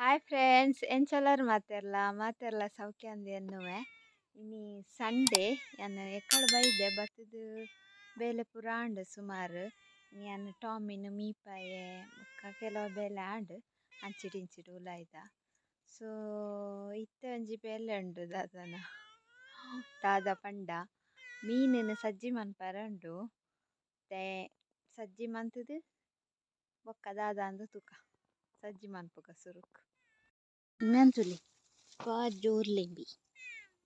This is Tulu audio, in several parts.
Hi friends, ಎಂಚಲರ್ ಮಾತೆರ್ಲ ಮಾತೆರ್ಲ ಸೌಖ್ಯ ಎನ್ನುವೆ. ಇನಿ ಸಂಡೇ, ಯಾನ್ ಎಕ್ಕಡ ಬೈದೆ ಬತ್ತುದು ಬೇಲೆ ಪೂರ ಆಂಡ್ ಸುಮಾರು. ಯಾನ್ ಟಾಮಿನ್ ಮೀಪಾಯೆ ಬೊಕ್ಕ ಕೆಲವು ಬೇಲೆ ಆಂಡ್ ಅಂಚಿಡ್ ಇಂಚಿಡ್ ಉಲಾಯ್ದ. ಸೊ ಇತ್ತೆ ಒಂಜಿ ಬೇಲೆ ಉಂಡು ದಾದನ ದಾದ ಪಂಡ ಮೀನಿನ ಸಜ್ಜಿ ಮನ್ಪರೆ ಉಂಡು. ते ಸಜ್ಜಿ ಮಂತುದು ಬೊಕ್ಕ ದಾದ ಅಂದು ತೂಕ ಸಜ್ಜಿ ಮನ್ಪುಗ ಸುರುಕ್. ಮೆಂತುಲೆ ಜೋರ್ಲೆಂಬಿ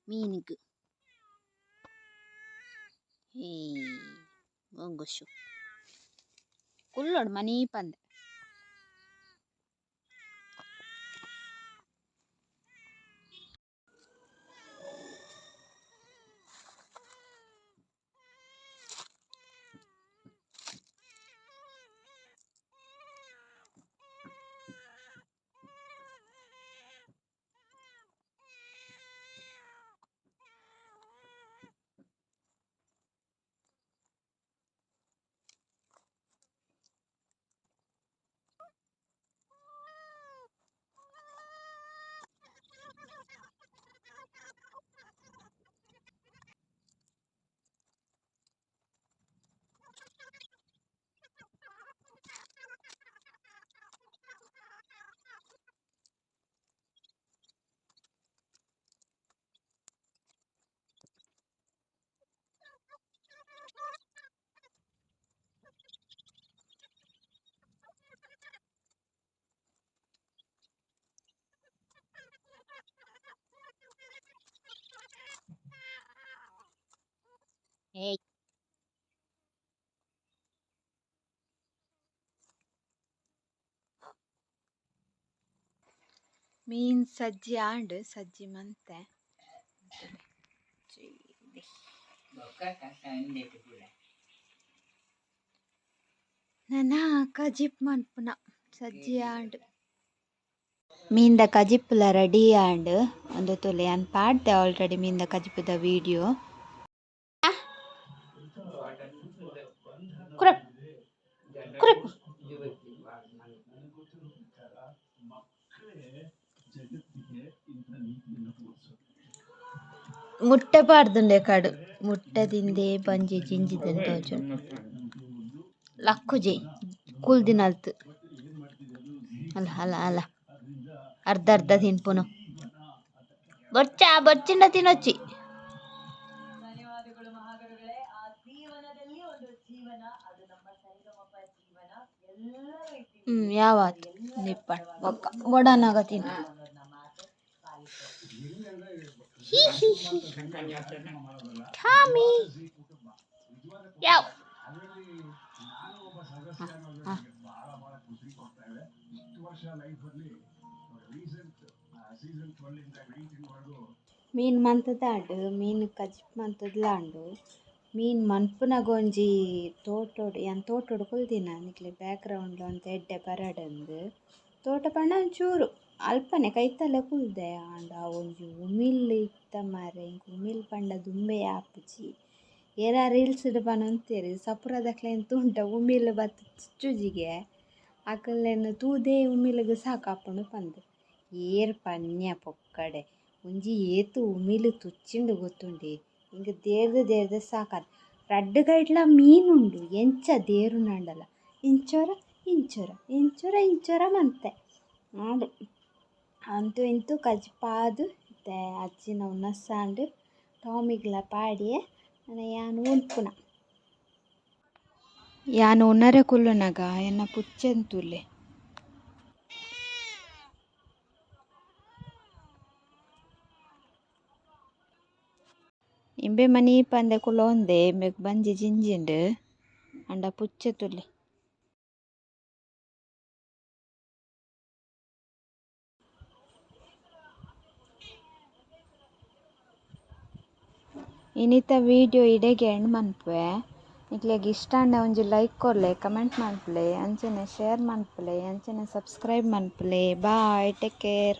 ಮೀನಿಗ್ ಏ ಗೊಂಗೊಶು ಕುಲ್ಲೋಡು ಮನೀ ಪಂದೆ. ಏಯ್ ಮೀನ್ ಸಜ್ಜಿ ಆಂಡ್ ಸಜ್ಜಿ ಮಂತೆ. ನನ ಕಜಿಪ್ ಮನ್ಪುನ ಸಜ್ಜಿ ಆಂಡ್. ಮೀನ್ದ ಕಜಿಪುಲ ರೆಡಿ ಆಂಡ್. ಉಂದು ತೂಲೆ ಯಾನ್ ಪಾಡ್ದೆ ಆಲ್ರೆಡಿ ಮೀನ್ದ ಕಜಿಪುದ ವಿಡಿಯೋ. ಕುರಪ್ ಕುರಪ್. ಮುಟ್ಟೆ ಪಾಡ್ದುಂಡೆ ಕಡು ಮುಟ್ಟೆ ತಿಂದೆ ಬಂಜಿ ಜಿಂಜಿದನ್ ತೋಜುಂಡು. ಲಕ್ಕುಜಿ ಕುಲ್ದಿನಲ್ತ್ ಅಲ್ಲ ಅಲ್ಲ ಅಲ್ಲ ಅರ್ಧ ಅರ್ಧ ತಿನ್ಪುನು. ಬೊರ್ಚಾ ಬೊರ್ಚಿಂಡ ತಿನೊಚ್ಚಿ. ಯಾವಾತ್ ನಿಪ್ಪಣ್ ಬೊಕ್ಕ ಬೊಡನಾಗ ತಿನ್ನು. ಹಿ ಹಿ ಹಿ ಟಾಮಿ ಯಾವ ಮೀನ್ ಮಂತುದಾಂಡ್ ಮೀನ್ ಕಜಿಪ್ ಮಂತುದ್ಲಾಂಡು. ಮೀನ್ ಮನ್ಪುನಗ ಒಂಜಿ ತೋಟೊಡು ಯಾನ್ ತೋಟೊಡು ಕುಲ್ದಿನ ನಿಕ್ಲೆ ಬ್ಯಾಕ್ ಗ್ರೌಂಡ್ ಒಂತೆ ಎಡ್ಡೆ ಬರಡಂದ್. ತೋಟ ಪಂಡ ಒಂಚೂರು ಅಲ್ಪನೆ ಕೈತಲೆ ಕುಲ್ದೆ. ಆಂಡ ಒಂಜಿ ಉಮಿಲ್ ಇತ್ತ ಮಾರ್ರೆ, ಎಂಕ್ ಉಮಿಲ್ ಪಂಡ ದುಂಬೆ ಆಪುಜಿ. ಏರಾ ರೀಲ್ಸ್ ಡ್ ಪನೊಂತೆರ್ ಸಪುರದಕ್ಲೆನ್ ತೂಂಡ ಉಮಿಲ್ ಬತ್ತ್ ತುಚ್ಚುಜಿಗೆ ಅಕಲ್ಲೆನ್ ತೂದೇ ಉಮಿಲ್ಗ್ ಸಾಕಾಪುಂಡು ಪಂದ್. ಏರ್ ಪನ್ಯ ಪೊಕ್ಕಡೆ ಒಂಜಿ ಏತ್ ಉಮಿಲ್ ತುಚ್ಚಿಂಡು ಗೊತ್ತುಂಡೆ. ಎಂಕ್ ದೇರ್ದ್ ದೇರ್ದ್ ಸಾಕಾಂಡ್. ರಡ್ಡ್ ಕೈಟ್ಲ ಮೀನ್ ಉಂಡು ಎಂಚ ದೇರುನಂಡಲ ಇಂಚೊರ ಇಂಚೊರ ಇಂಚೊರ ಇಂಚೊರ ಮಂತೆ. ಆಂಡ್ ಅಂತೂ ಇಂತೂ ಕಜಿಪಾದ್ ಇತ್ತೆ ಅಜ್ಜಿನ ಉನಸಾಂಡ್ ಟಾಮಿಗ್ಲ ಪಾಡಿಯೆ ನನ ಯಾನ್ ಉನ್ಪುನ. ಯಾನ್ ಉನರೆ ಕುಲ್ಲುನಗ ಎನ್ನ ಪುಚ್ಚೆನ್ ತೂಲೆ. ಇಂಬೆ ಮನಿ ಪಂದೆ ಕುಲೋಂದೆ ಇಂಬೆಗ್ ಬಂಜಿ ಜಿಂಜಿಂಡ್ ಆಂಡ ಪುಚ್ಚೆ ತೂಲೆ. ಇನಿತ ವಿಡಿಯೋ ಇಡೆಗೆ ಎಂಡ್ ಮನ್ಪುವೆ. ನಿಕ್ಲೆಗ್ ಇಷ್ಟ ಆಂಡ ಒಂಜಿ ಲೈಕ್ ಕೊರ್ಲೆ, ಕಮೆಂಟ್ ಮನ್ಪುಲೆ, ಅಂಚನೆ ಶೇರ್ ಮನ್ಪುಲೆ, ಅಂಚನೆ ಸಬ್ಸ್ಕ್ರೈಬ್ ಮನ್ಪುಲೆ. Bye, take care.